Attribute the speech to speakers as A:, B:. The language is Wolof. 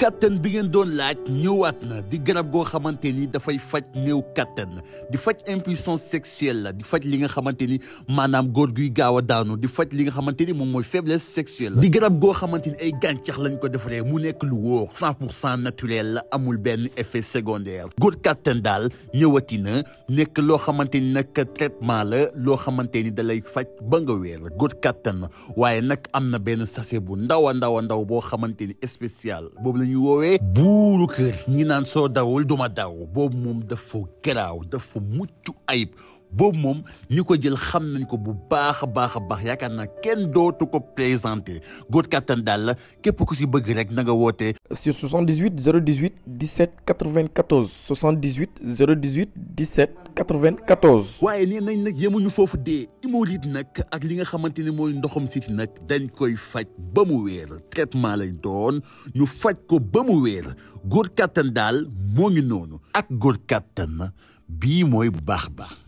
A: kattan bi ngeen doon laaj ñëwaat na di garab goo xamante ni dafay faj néew kattan di faj impuissance sexuelle la di faj li nga xamante ni maanaam góor guy gaaw a daanu di faj li nga xamante ni moom mooy faiblesse sexuelle di garab goo xamante ni ay gàncax lañ ko defaree mu nekk lu wóor 100% naturel la amul benn effet secondaire góor kattan daal ñëwati na nekk loo xamante ni nag traitement la loo xamante ni da lay faj ba nga wér góor kattan waaye nag am na benn sachet bu ndaw a ndaw boo xamante ni spécial boobu la ñuy woowee buuru kër ñi naan soo dawul duma daw boobu moom dafa garaaw dafa mucc ayib boobu moom ñu ko jël xam nañ ko bu baax a baax yaakaar naa kenn dootu ko présenté góor kattan daal la képp ku si bëgg rek na nga woote
B: sur 78 018 17 94 78 018 17 94.
A: waaye nee nañ nag yemuñu foofu dee hémorroïde nag ak li nga xamante ni mooy ndoxam siti nag dañ koy faj ba mu wéer traitement lay doon ñu faj ko ba mu wéer góor kattan daal moo ngi noonu ak góor kattan bii mooy bu baax.